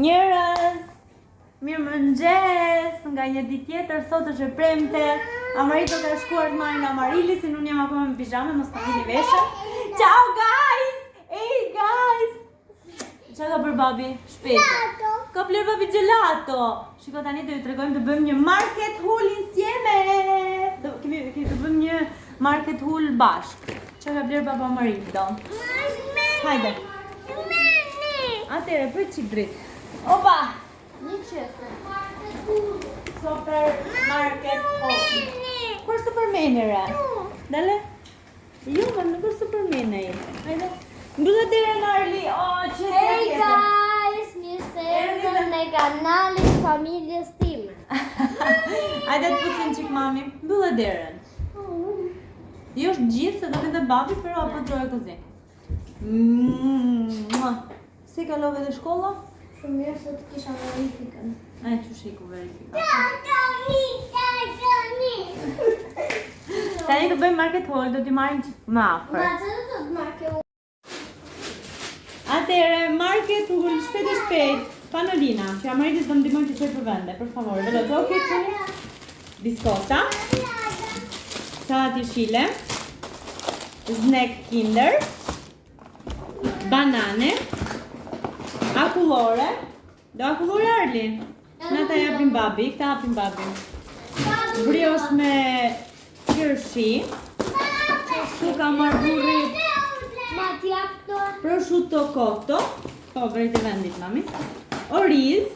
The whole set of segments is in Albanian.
Njerëz, mirëmëngjes, nga një ditë tjetër, sot është e premte, Amarito ka shkuar të marrin Amarilisin, unë jam akoma me pijame, mos ta vini veshën. Ciao guys! Hey guys! Ça ka bërë babi? Shpejt. Gelato. Ka blerë babi gelato. Shiko tani do ju tregojmë të bëjmë një market haul insieme. Do kemi kemi të bëjmë një market haul bashk. Ça ka blerë baba Amarito? Hajde. Atëre, prit çik dritë. Opa! Një qese. Super market haul. Ku është Supermani re? Dale. Jo, më nuk është Superman ai. Hajde. Mbyllë derën Arli. Oh, qese. Hey guys, mirë se erdhët në kanalin familjes time. Hajde të puthim çik mami. Mbyllë derën. Jo është gjithë se do vjen dhe babi, pero apo gjojë così. Mua. Si kalove dhe shkolla? Shumë mirë se të kisha verifikën. E, qysh iku verifika. Tani do bëjmë market haul, do t'i marrim çik më afër. Ma që do të marrë kjo? Atëre, market haul, shpejt e shpejt. Panolina, që Amaritis do më ndihmojnë të çoj për vende, për favor. Do të okay, çuni? Biskota, sallat jeshile, snack kinder, banane, akullore, do akullore Arli? Na ta japim babi, këta hapim babi. Briosh me qershi, ku ka marrë burri Ma t'jap këto? prosciutto cotto, po vrejt e vendit mami, oriz,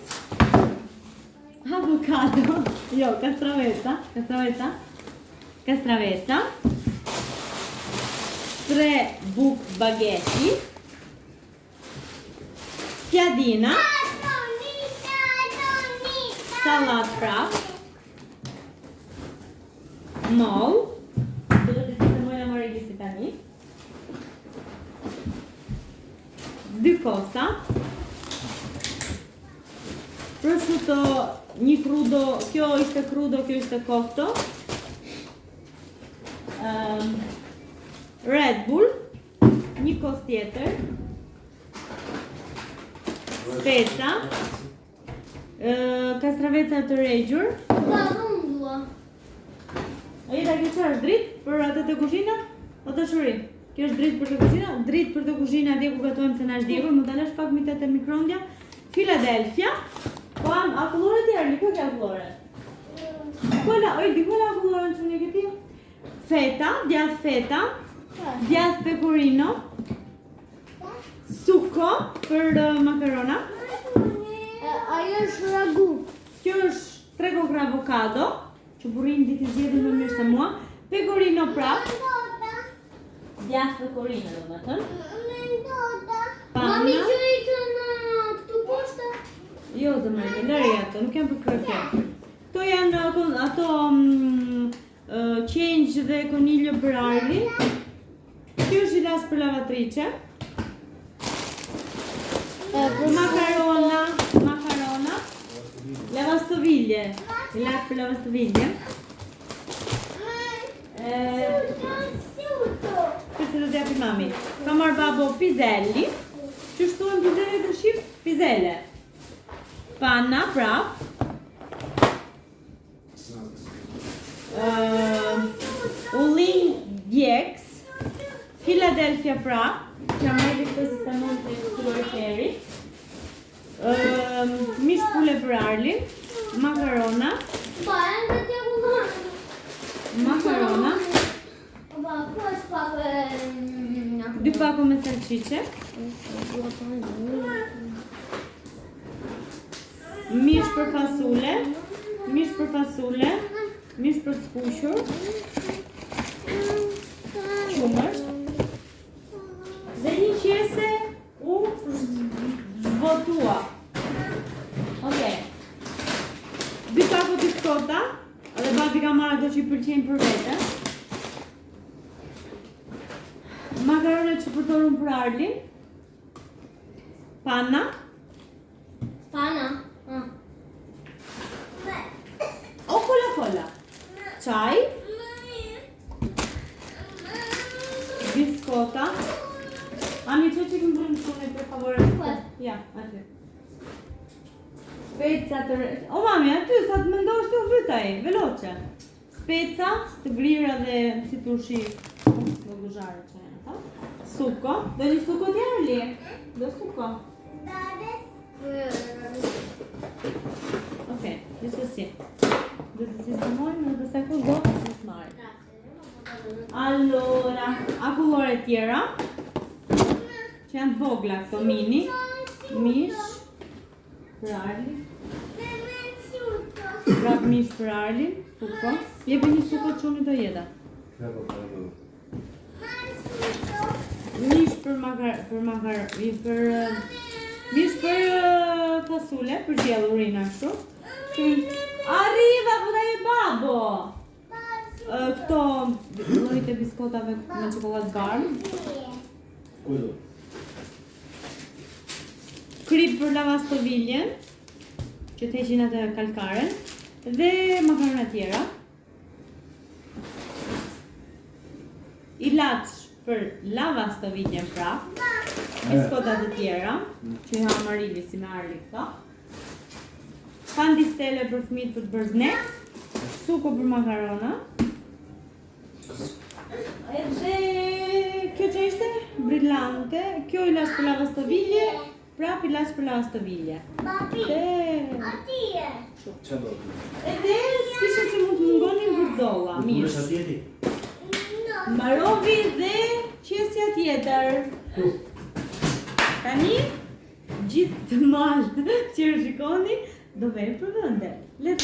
avocado, jo, kastraveca, kastraveca, kastraveca, tre buk bageti, piadina, sallat prap, moll, do të të sistemojnë Amarilisi tani, dy kosa, prosciutto, një crudo, kjo ishte crudo, kjo ishte cotto, um, Red Bull, një kos tjetër, speca, ë, kastraveca të regjur, Pa, unë dua. A jeta kjo çfarë është dritë për atë të kuzhina? O dashuri, kjo është dritë për të kuzhina, dritë për të kuzhina atje ku gatuajmë se na është djegur, mund ta lësh pak mi te mikrondja. Philadelphia. Po am akullore tjerë, ku ke akullore? Kola, oj, di kola akulloren që një këti? Feta, djath feta, djath pecorino, succo për uh, makarona. E, Ajo është ragu. Kjo është tre kokra avokado, që burrin di t'i zgjedhin më mirë se mua. Pecorino prap, djath pecorino domethënë. Mami Panna. që i kënë këtu poshtë? Jo, zemër, lëri ato, nuk janë për krye. Këto janë uh, kon- ato mm, uh, qengj dhe coniglio për Arli. Kjo është ilaç për lavatriçe. Makarona, makarona. Lavastoviglie. Ilaç për lavastoviglie. E, Këtë do t'japi mami. Ka marrë babo pizelli. Që shtuhen pizelli të shqip? Pizelle. Panna, prap. Uh, ullinj djeks. Philadelphia prap. Që marrë këtë sistemon të kaloriferi. Uh, mish pule për Arlin. Makarona. Pa, ende t'ja kullore. Makarona. Pa, ku është pak e... Dy pako me salcice. Mish për fasule, mish për fasule, mish për skuqur, qumësht. Dhe një qese u zhvotua. Okej. Dy pako biskota, edhe babi ka marrë ato që i pëlqejnë për vete. Makarona që përdorun për Arlin. Panna. Pana. Ah. O kola kola. Çaj. Biskota. Ami, që që këmë bërë në shune, për favore? Po. Ja, aty. Speca të... O mami, aty, sa të mendosh ti u vyt ai, veloce. Speca të grira dhe si turshi logozhare që janë ato. Suko, do një suko ti Arli? Do suko. Okej, gjithsesi. Do të sistemojmë dhe pastaj kush do të të marrë. Allora, akullore tjera që janë të vogla këto mini, mish për Arlin. Prap mish për Arlin, suko. Jepi një suko çunit do jeta. Mish për makar, për makar, për mish për eh, fasule, për gjellë urina kështu. Arriva, po ta jep babo. Këto llojet e biskotave me çokollatë bardhë. Kujto. Kripë për lavastoviljen, që të heqin atë kalkaren, dhe makarona tjera. Ilaç për lavastoviljen pra, biskota të tjera, që i ha Marili si me Arli këto. Pandistele për fëmijët për të bërë snack, suko për makarona. Edhe kjo që ishte brillante, kjo ilaç për lavastovilje, prap ilaç për lavastovilje. Babi, Dhe atje. Çfarë do? edhe s'kishte si mund të mungonin bërxolla, Mish. mish. Atje ti? No. Mbarovi dhe qesja tjetër. Tani gjithë të mal që e shikoni do vejnë për vende. Le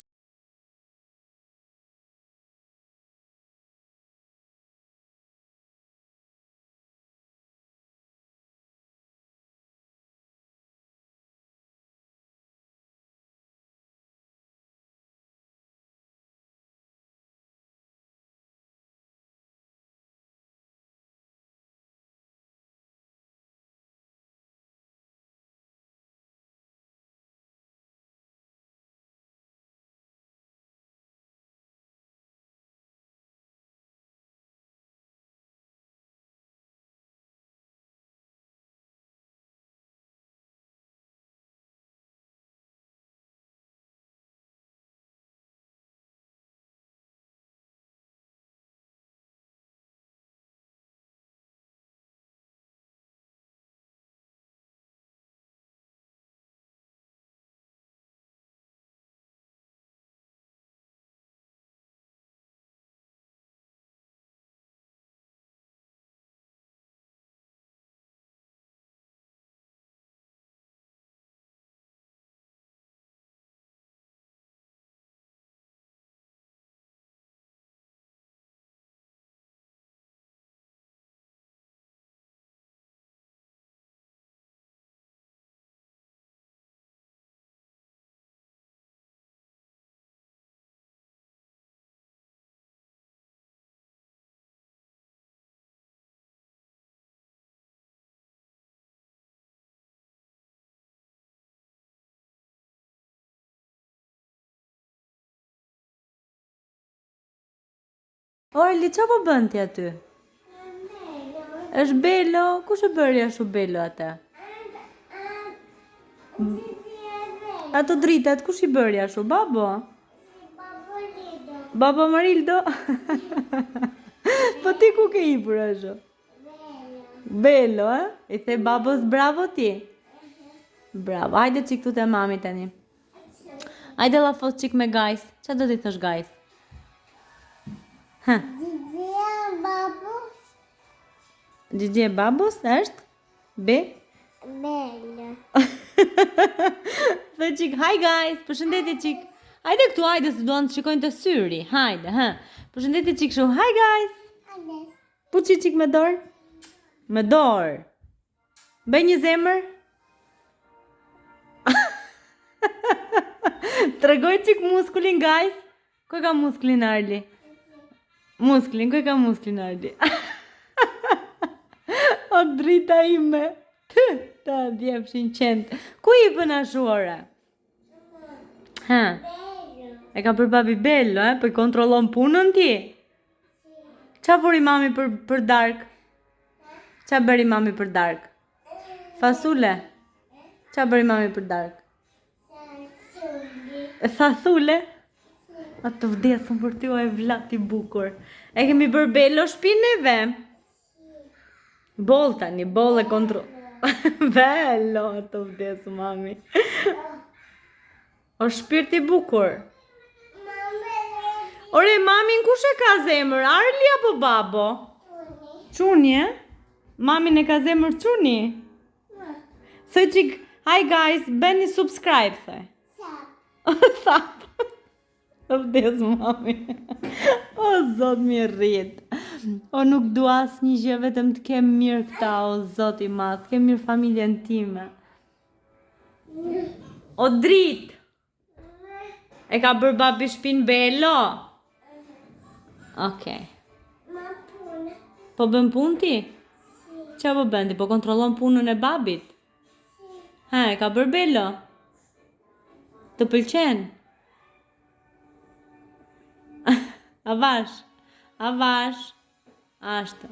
Orli, ça po bën ti aty? Është Belo, kush e bëri ashtu Belo atë? Ato dritat, kush i bëri ashtu, babo? Babo Marildo? po ti ku ke hipur ashtu? Belo, eh? I the babos bravo ti? Bravo, hajde çik këtu te mami tani. Hajde llafos çik me guys. Ça do t'i thosh guys? Ha. Gjigja babos Gjigja e babos është Be? Belo. Thuaj çik, hi guys, përshëndetje çik. Hajde këtu, hajde se duan të shikojnë te syri. Hajde, ha. Përshëndetje çik kështu, hi guys. Hajde. Puçi çik me dorë. Me dorë. Bëj një zemër. Tregoj çik muskulin guys. Ku e ka muskulin Arli? Muskulin, ku e ka muskulin Arli? o drita ime. Të, ta djepshin qentë. Ku i bën ashtu ore? Ha. Belo. E ka për babi Bello, eh? Po i kontrollon punën ti? Ça vuri mami për, për dark? Ça bëri mami për dark? Fasule? Ça bëri mami për dark? E Fasule? A të vdesëm për ty o evlat i bukur. E kemi bërë bello shpinë neve? Boll tani, boll e kontro. Bello, a të vdesëm mami. O shpirt i bukur. Ore, mamin kush e ka zemër, Arli apo babo? Çuni, e? Mamin e ka zemër çuni? Thoj çik, hi guys, bëni subscribe, thoj. Thap. Të vdes mami. O zot m'i rrit. O nuk dua asnjë gjë, vetëm të kem mirë këta, o zot i madh, të kem mirë familjen time. O drit. E ka bërë babi shpinë bello. Okej. Po bën punë ti? Ça po bën ti? Po kontrollon punën e babit? Ha, e ka bërë bello? Të pëlqen? Avash, avash, ashtu.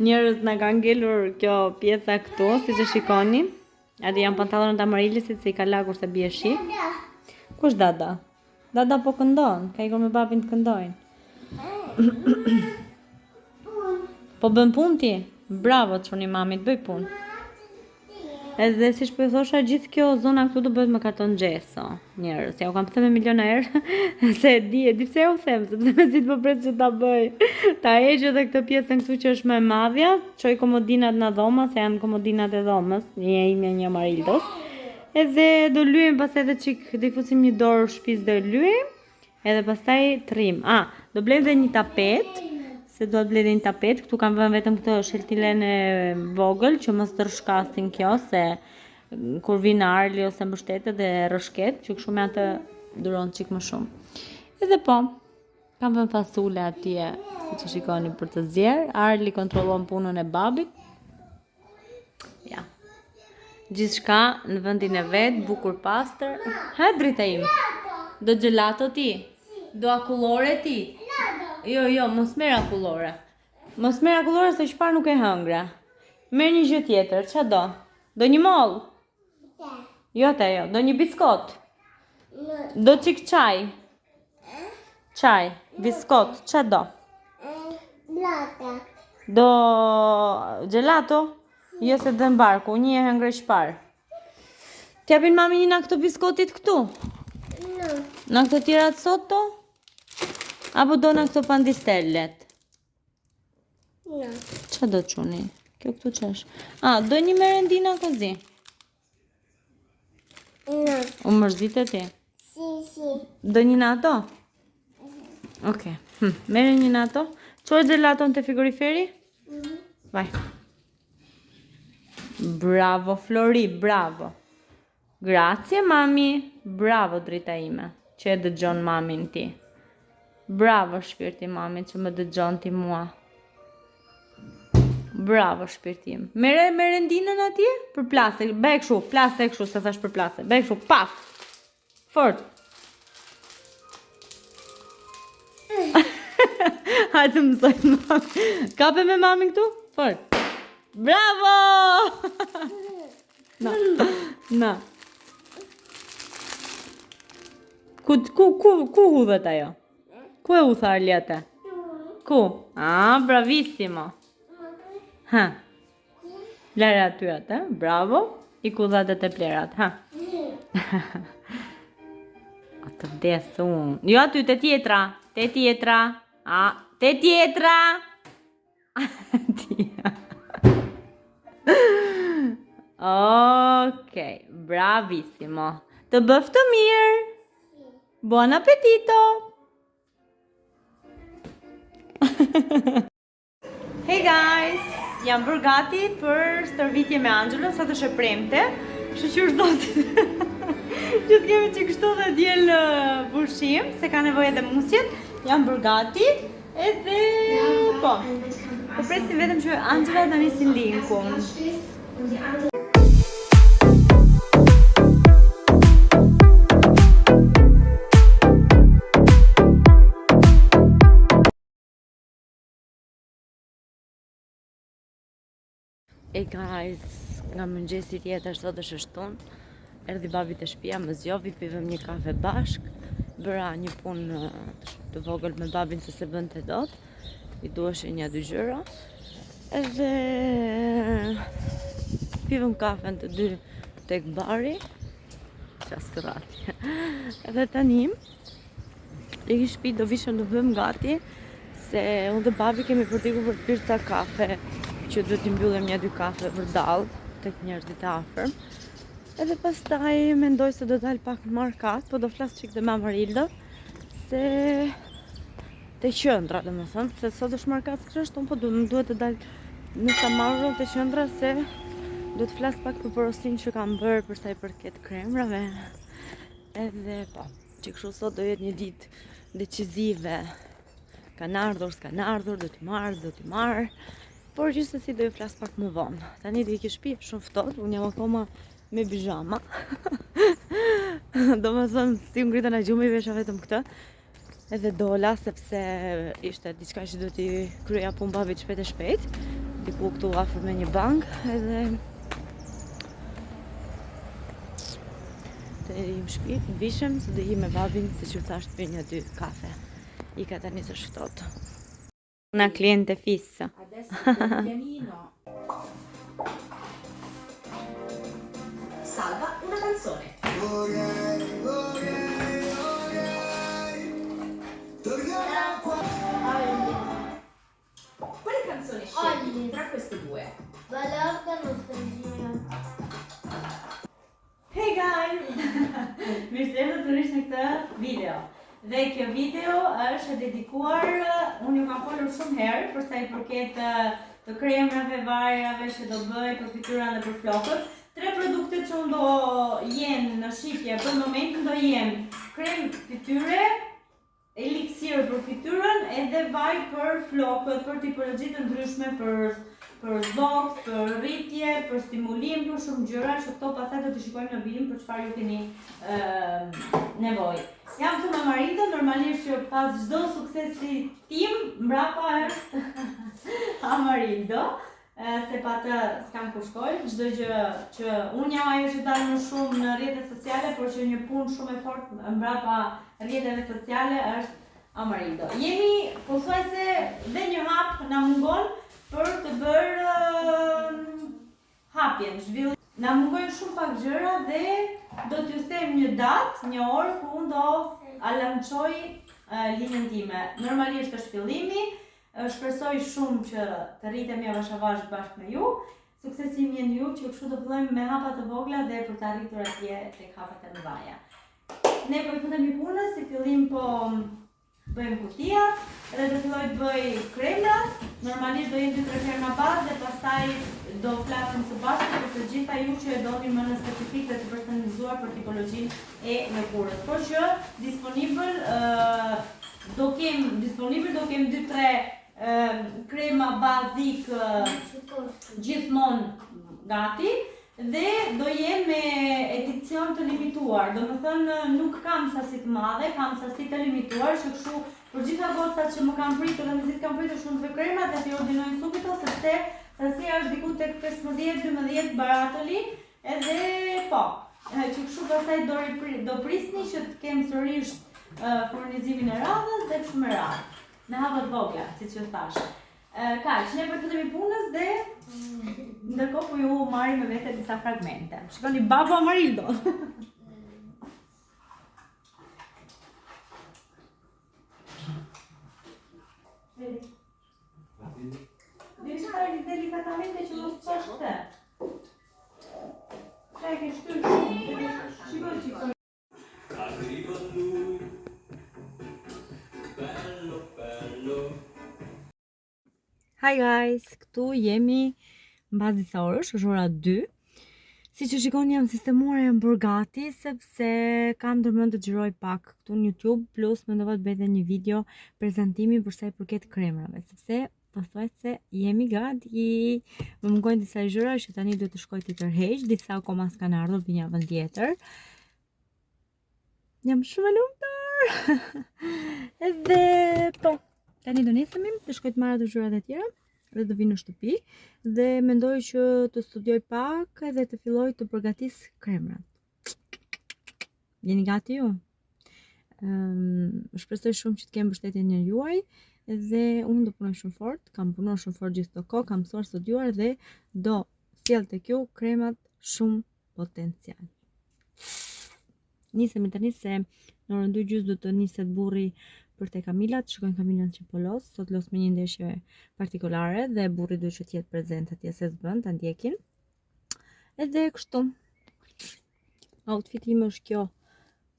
Njerëz na ka ngelur kjo pjesa këtu, siç e shikoni. Aty janë pantallonat e Amarilisit se i ka lagur se bie shi. Kush dada? Dada po këndon, ka ikur me babin të këndojnë. Po bën punë ti? Bravo, çuni mamit, bëj punë. Edhe siç po ju thosha, gjithë kjo zona këtu do bëhet me karton xheso, njerëz. Ja u kam thënë me miliona herë, se e di, e di pse ja u them, sepse mezi po pres që ta bëj. Ta heq edhe këtë pjesën këtu që është më e madhja, çoj komodinat në dhoma, se janë komodinat e dhomës, një e imja, një e Amarildos. Edhe do lyejmë pastaj edhe çik, do i fusim një dorë shtëpisë do e lyejmë. Edhe pastaj të rrim. Ah, do blejmë dhe një tapet, se do të blej dhe një tapet. Këtu kam vënë vetëm këtë sheltilen e vogël që mos të rrëshkasin kjo se kur vjen Arli ose mbështetet dhe rrëshket, që kështu me atë duron çik më shumë. Edhe po, kam vënë fasule atje, siç e shikoni për të zier. Arli kontrollon punën e babit. Ja. Gjithçka në vendin e vet, bukur pastër. Ha drita ime. Do gelato ti? Do akullore ti? Jo, jo, mos merr akullore. Mos merr akullore se çfarë nuk e hëngre. Merr një gjë tjetër, ça do? Do një mollë? Jo, te jo, do një biskot. Do çik çaj. Çaj, biskot, ça do? Do gelato? Jo se dhemb barku, një e hëngre qëparë. T'japin mami një nga këto biskotit këtu? No. Nga këto tjerat sotto? Apo do nga këto pandistellet? No. Ça do çuni? Kjo këtu ça është? A, do një merendina così? No. U mërzite ti? Sì, sì. Do një nga ato? Okej. Okay. Hm, merre një nga ato. Çoje gelaton te frigoriferi? Mm -hmm. Vaj. Bravo, Flori, bravo. Grazie, mami. Bravo, drita ime, që e dëgjon mamin ti. Bravo, shpirti mamit, që më dëgjon ti mua. Bravo, shpirti im. Merre merendinën atje? Përplase, bëj kështu, plase kështu, se thash përplase. Bëj kështu, paf. Fort. Hajde të mësoj mami. Kape me mamin këtu? Fort. Bravo! Na. Na. Ku, ku, ku, ku hudhet ajo? Ku e hudha Arli atë? Ku? Ah, bravissimo. Ha. Lëre aty atë, bravo. I ku dha te plerat, ha. A të vdes unë. Jo aty, te tjetra, te tjetra. A, te tjetra. Okej, bravissimo. Të bëftë mirë. Buon appetito. Hey guys, jam bërë gati për stërvitje me Anxhelon, sot është e premte. Shyqyr Zotit. Që të kemi që kështu dhe diel pushim, se ka nevojë edhe musjet. Jam bërë gati, edhe po. Po presim vetëm që Anxhela ta nisi linkun. Hey guys, nga mëngjesi tjetër sot është e shtunë. Erdhi babi te shtëpia, më zgjovi, pivëm një kafe bashk, bëra një punë të vogël me babin se s'e bënte dot, i duheshin nja dy gjëra, edhe pivëm kafen të dy tek bari, ça surrati. Edhe tani, do iki shpi, do vishem do bëhem gati, se unë dhe babi kemi për të ikur për të pirë ca kafe, që duhet t'i mbyllim nja dy kafe vërdallë, tek njerëzit e afërm. Edhe pastaj mendoj se do dal pak në markat, po do flas çik dhe me Amarildo, se te qendra, domethënë, se sot është markat s'është, unë po du, më duhet të dal në San Mauro te qendra se do të flas pak për porosinë që kam bërë për sa i përket kremrave. Edhe po, që kështu sot do jetë një ditë decizive. Kanë ardhur, s'kanë ardhur, do t'i marr, do t'i marr. Por gjithsesi do ju flas pak më vonë. Tani do iki shpi, shumë ftohtë, unë jam akoma me pizhama. Domethënë, si u ngrita nga gjumi, vesha vetëm këtë. Edhe dola, sepse ishte diçka që duhet t'i kryeja punë babit shpejt e shpejt. Diku këtu afër me një bankë, edhe... Të ikim shpi, vishem, se do ikim me babin, siç ju thashë të pimë nja dy kafe. Ika tani se është ftohtë. Una cliente fissa. Adesso il pianino. Salva una canzone. Vorrei, vorrei, vorrei tornare a qua. Quale canzone scegli tra queste due? Balorda nostalgia. Hey guys! Mirë se erdhët sërish në këtë video. Dhe kjo video është e dedikuar, unë ju kam folur shumë herë për sa i përket të kremrave, vajrave që do bëj për fytyrën dhe për flokët. Tre produktet që unë do jenë në shitje për momentin do jenë krem fytyre, Eliksir për fytyrën edhe vaj për flokët, për tipologji të ndryshme, për për zbokth, për rritje, për stimulim, për shumë gjëra që këto pastaj do t'i shikojmë në vijim për çfarë ju keni nevojë. Jam këtu me Marilda, normalisht që pas çdo suksesi tim mbrapa është Amarildo. Se pa të s'kam ku shkoj, çdo gjë që unë jam ajo që dal më shumë në rrjetet sociale, por që një punë shumë e fortë mbrapa rrjeteve sociale është Amarildo. Jemi pothuajse dhe një hap na mungon për të bërë hapjen, zhvillim. Na mungojnë shumë pak gjëra dhe do t'ju them një datë, një orë ku unë do lançoj linjën time. Normalisht është fillimi, Shpresoj shumë që të rritem javash avash bashkë me ju. Suksesi im jeni ju, që kështu do fillojmë me hapa të vogla dhe për të arritur atje tek hapat e mëdha. Ne po i futemi punës, si fillim po bëjmë kutijat dhe do filloj të bëj kremrat. Normalisht do jenë 2-3 kremra bazë dhe pastaj do flasim së bashku për të gjitha ju që e doni më në specifik dhe të personalizuar për tipologjinë e lëkurës. Por që disponibël do kem disponibël do kem 2-3 krema bazik gjithmonë gati dhe do jenë me edicion të limituar. Domethënë nuk kam sasi të madhe, kam sasi të limituar, që kështu për gjitha gocat që më kanë pritur dhe mezi kanë pritur shumë të kremrat dhe t'i ordinojnë subito sepse sasia është diku tek 15-12 baratoli Edhe po, që kështu pastaj do, do prisni që të kem sërish furnizimin e radhës dhe kështu me radhë. Me hapa të vogla, siç ju thashë. Kaq, ne po futemi punës dhe ndërkohë po ju marrim me vete disa fragmente. Shikoni baba Amarildo. Diçka delikatamente që mos të çash këtë. Qa e ke shtyrë shumë? Shiko, shiko. Arriva lui, bello bello. Hi guys, këtu jemi mbas disa orësh, është ora 2. Siç e shikoni jam sistemuar, jam bërë gati sepse kam ndërmend të xhiroj pak këtu në YouTube, plus mendova të bëj edhe një video prezantimi për sa i përket kremrave, sepse pothuajse jemi gati. Më mungojnë disa gjëra që tani duhet të shkoj t'i tërheq, disa akoma s'kanë ardhur, vijnë javën tjetër. Jam shumë e lumtur. Edhe po, tani do nisemi, të shkoj të marr ato gjërat e tjera dhe të vi në shtëpi dhe mendoj që të studioj pak edhe të filloj të përgatis kremrat. Jeni gati ju? Um, shpresoj shumë që të kem mbështetjen e juaj dhe unë do punoj shumë fort, kam punuar shumë fort gjithë këtë kohë, kam mësuar studiuar dhe do sjell tek ju kremat shumë potencial. Nisemi tani se në orën 2 gjysmë do të niset burri për te Kamila, të shikojnë Kamilën që po loz, sot loz me një ndeshje partikolare dhe burri duhet që të jetë prezent atje se s'bën, ta ndjekin. Edhe kështu. Outfiti im është kjo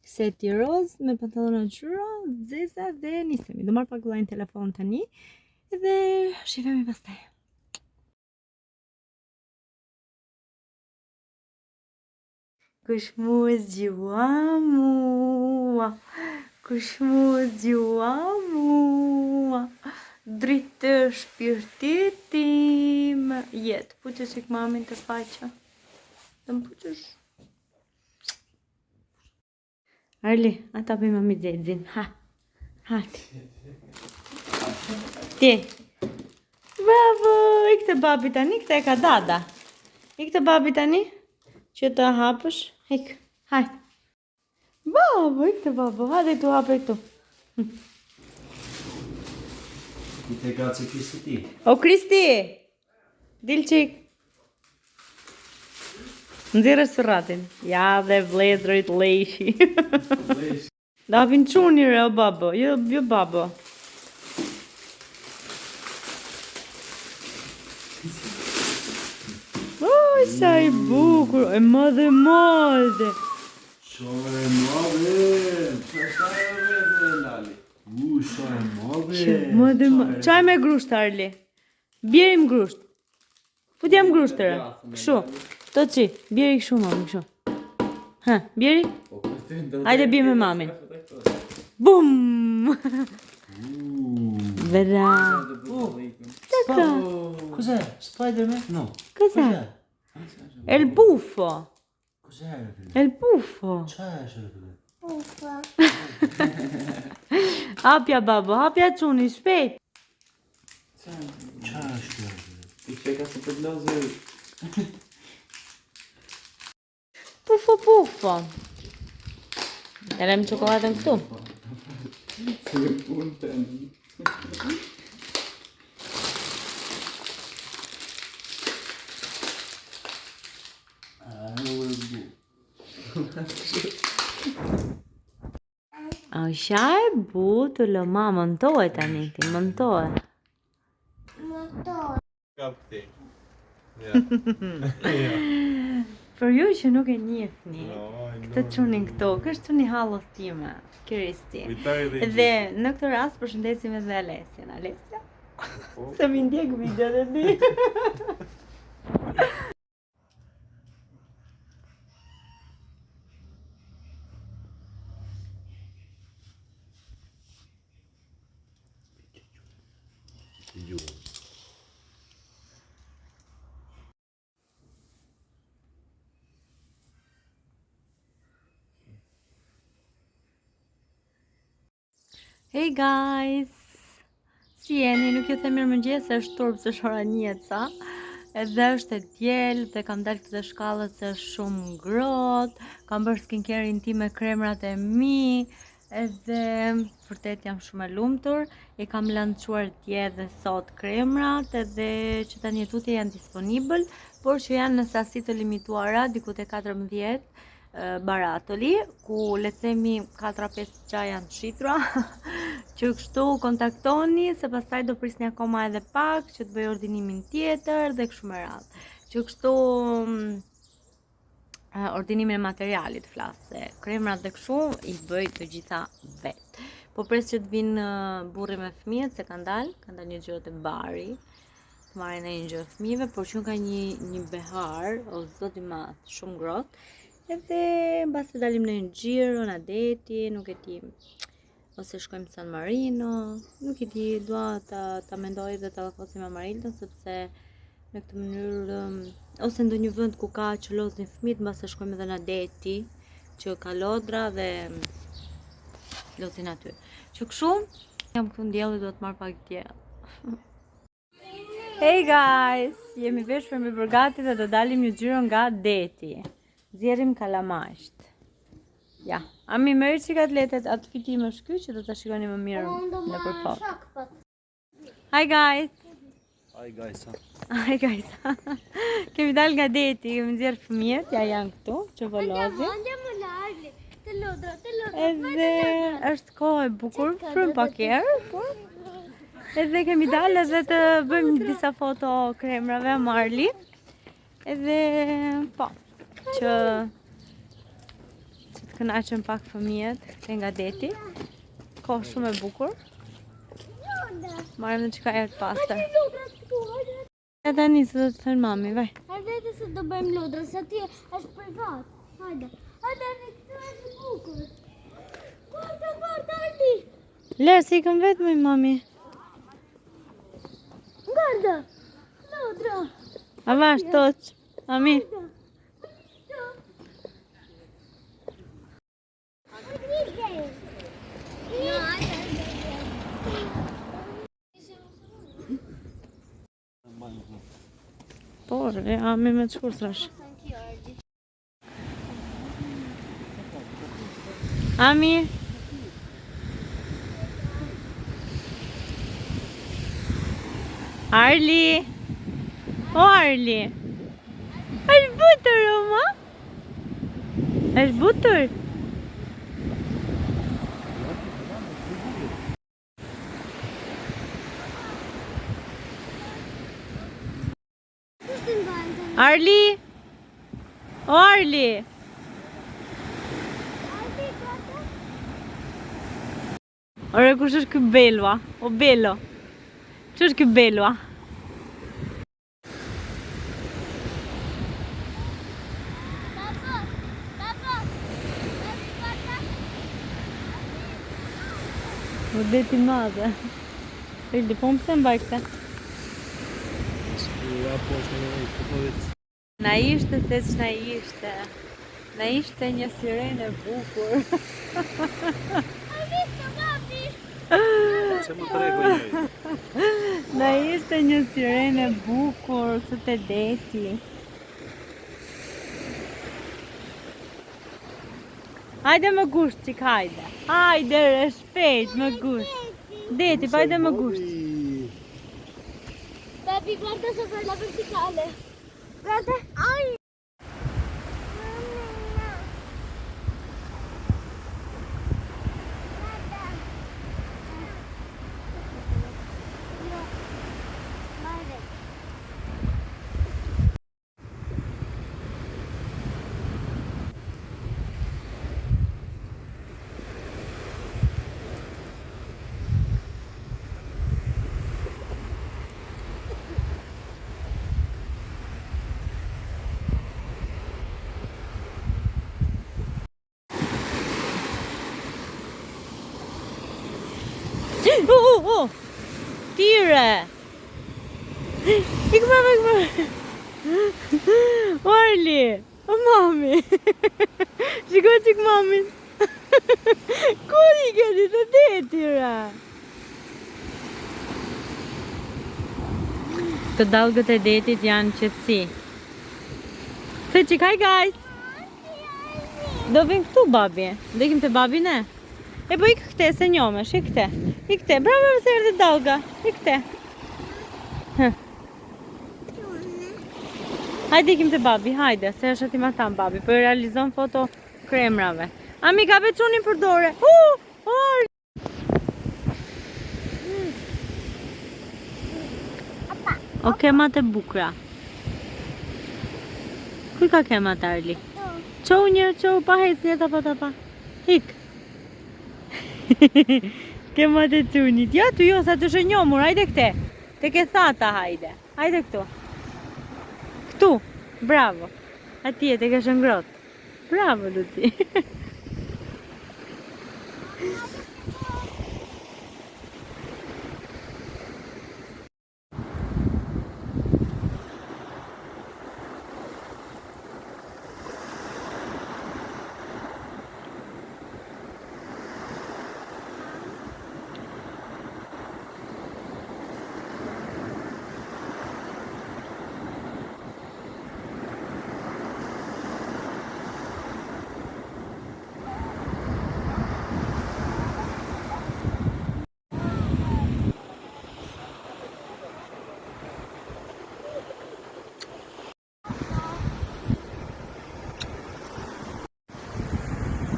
seti roz me pantallona ngjyra, zeza dhe nisemi. Do marr pak vëllain telefon tani dhe shihemi pastaj. Kush mu zgjua mua Kush mu zgjua mua Dritë e shpirtit tim Jetë, puqe çik mamin te faqja Do më puqësh Arli, a ta bëj mami xexin Ha, ha Ti Bravo, ik te babi tani, këtë e ka dada Ik te babi tani Që të hapësh, ik, hajt Bravo, ik te babo, hajde tu hapë këtu Ti te gaci Kristi ti. O Kristi, dil çik. Nxirre surratin. Ja dhe vllezërit lleshi. Da hapin çuni re o babo, jo, jo babo. O, sa i bukur, e madhe madhe. Sa e madhe, sa e madhe, lali. U, sa e madhe. Madhe madhe. Çaj me grusht, Arli. Bjerim grusht. Futjam grusht tëra. Kështu. Toçi, bjeri kështu mami, kështu. Ha, bjeri? Hajde bje me mamin. Bum! Vera. Caka. Cos'è? Spider-Man? No. Cos'è? È il buffo. Cos'è? È il buffo. C'è, c'è. Buffo. Hapja babo, hapja çuni, shpejt. C'è, c'è. Ti çeka se për lozë. Pufo, pufo. E lëmë çokoladën këtu. Si e punë të në. A sa e butë, lë ma, montohe tani ti, montohe. Montohe. Kap këtej. Ja. Për ju që nuk e njihni, No, këtë çunin këtu, ky është çuni hallës time, Kristi. Kujtoj dhe Dhe në këtë rast përshëndesim edhe Alesian. Alesia? Po. Se mi ndjek videot e di. Hey guys! Si jeni? Nuk ju them mirëmëngjes, se është turp se është ora 1 e ca. Edhe është e diel dhe kam dalë këtu te shkallët se është shumë ngrohtë. Kam bërë skincare-in tim me kremrat e mi. Edhe vërtet jam shumë e lumtur. I kam lançuar dje dhe sot kremrat edhe që tani e tutje janë disponibël, por që janë në sasi të limituara, diku te 14 baratoli, ku le të themi 4-5 çaj janë të shitura, që kështu kontaktoni se pastaj do prisni akoma edhe pak që të bëj ordinimin tjetër dhe kështu me radhë. Që kështu mm, ordinimin e materialit flas se kremrat dhe kështu i bëj të gjitha vetë. Po pres që të vinë burri me fëmijët se kanë dalë, kanë dalë një xhiro te bari të marrin ndonjë gjë fëmijëve, por që ka një një behar, o zot i madh, shumë ngrohtë. Edhe mbase dalim në një xhiro, në deti, nuk e di. Ose shkojmë San Marino, nuk e di, dua ta ta mendoj dhe ta llafosim me Marildën sepse në këtë mënyrë um, ose ndonjë vend ku ka që lozin fëmijët, mbase shkojmë edhe në deti, që ka lodra dhe um, lozin aty. Që kështu, jam këtu në diell dhe do të marr pak diell. Hey guys, jemi veshur jemi bërë gati dhe do dalim një xhiro nga deti. Nxjerrim kalamajt. Ja, Ami merri çik atletet, atë fitim është ky që do ta shikoni më mirë Unë do në marr përfot. shok po. Hi guys. Hi guys, ha. Hi guys. kemi dalë nga deti, kemi nxjerr fëmijët, ja janë këtu që po lozin. Andiamo më larg. Te lodra, te lodra. Edhe është kohë e bukur, frym pak erë, por edhe kemi dalë edhe të bëjmë disa foto kremrave Marli. Edhe po, që që të kënaqen pak fëmijët këtej nga deti. Kohë shumë e bukur. Marrim në çka erë të pastër. Lodra këtu, hajde. E tani se do të thënë mami, vaj. Hajde se do bëjmë lodra, se ti është privat. Hajde. Hajde, ne këtu është e bukur. Guarda, guarda, Arli. Lërë se ikën vetë moj mami. Guarda. Lodra. Avash, toq. Ami. Por, e ami me të shkurtrash. Ami. Arli. O Arli. Është butur, o ma? Është butur? Arli! O Arli! Ore, kush është ky Belua? O Belo. Që është ky Belua? O deti madhe. Ildi, po më pse mbaj këtë? Ja, po është edhe po po vetë. Na ishte se që na ishte. Na ishte një sirene e bukur. Pse më trego njëri? Na ishte një sirene e bukur këtu te deti. Hajde më gusht çik hajde. Hajde re shpejt më gusht. Deti, pa hajde më gusht. Babi, guarda sopra la verticale. Guarda. Ai. U, u, u. Tire. Ik mama, ik mama. O Arli, o mami. Shikoj çik mamin. Ku i ke ti të deti re? Të dallgët e detit janë qetësi. Se çik, hi guys. Do vim këtu babi. Do ikim te babi ne. E po ik këte se njomesh, ik këte. Ik këte, bravo se erdhi dallga. Ik këte. Hë. Hajde ikim te babi, hajde, se është aty matan babi, po i realizon foto kremrave. Ami ka veçunin për dore. U, uh, O kemat e bukura. Ku i ka kemat Arli? Çou një, çou pa hec një tapa tapa. Ik. Kemat e çunit. Ja ty jo, sa të është njomur, hajde këte. Te ke thata, hajde. Hajde këtu. Këtu. Bravo. Atje te ke shëngrot. Bravo Luci.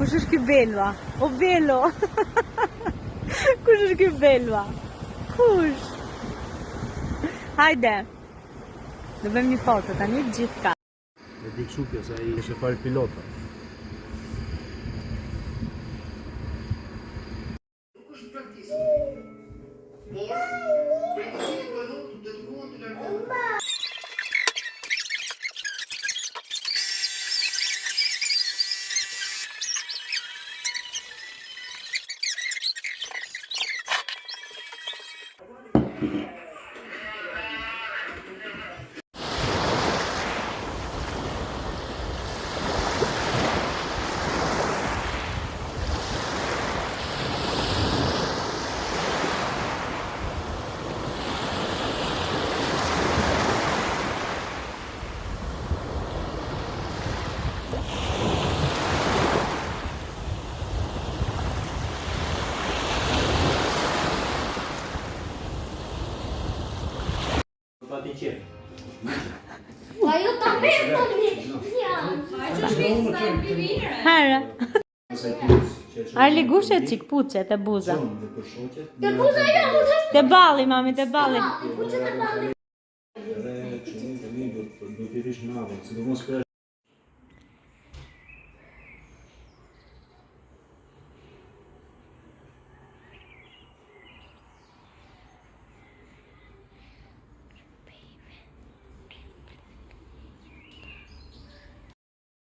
Kush është ky Belva? O Belo. Kush është ky Belva? Kush? Hajde. Do bëjmë një foto tani të gjithë ka. E di kështu kjo, se ai është fal pilota. Po ajo ta merr tani. Ja. Hara. Arli gushe çik puçe te buza. Te buza jo, mu thash Te balli mami, te balli. puçe te balli. Edhe qëllimi tani do do të rish natën, sidomos kur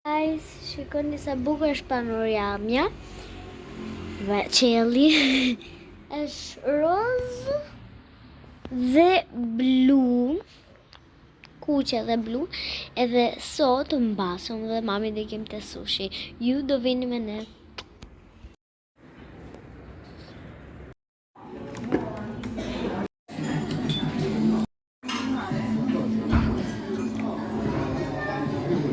Guys, shikoni sa bukur është panoramja. Dhe qielli është roz dhe blu. Kuqe dhe blu. Edhe sot mbas unë dhe mami do ikim te sushi. Ju do vini me ne.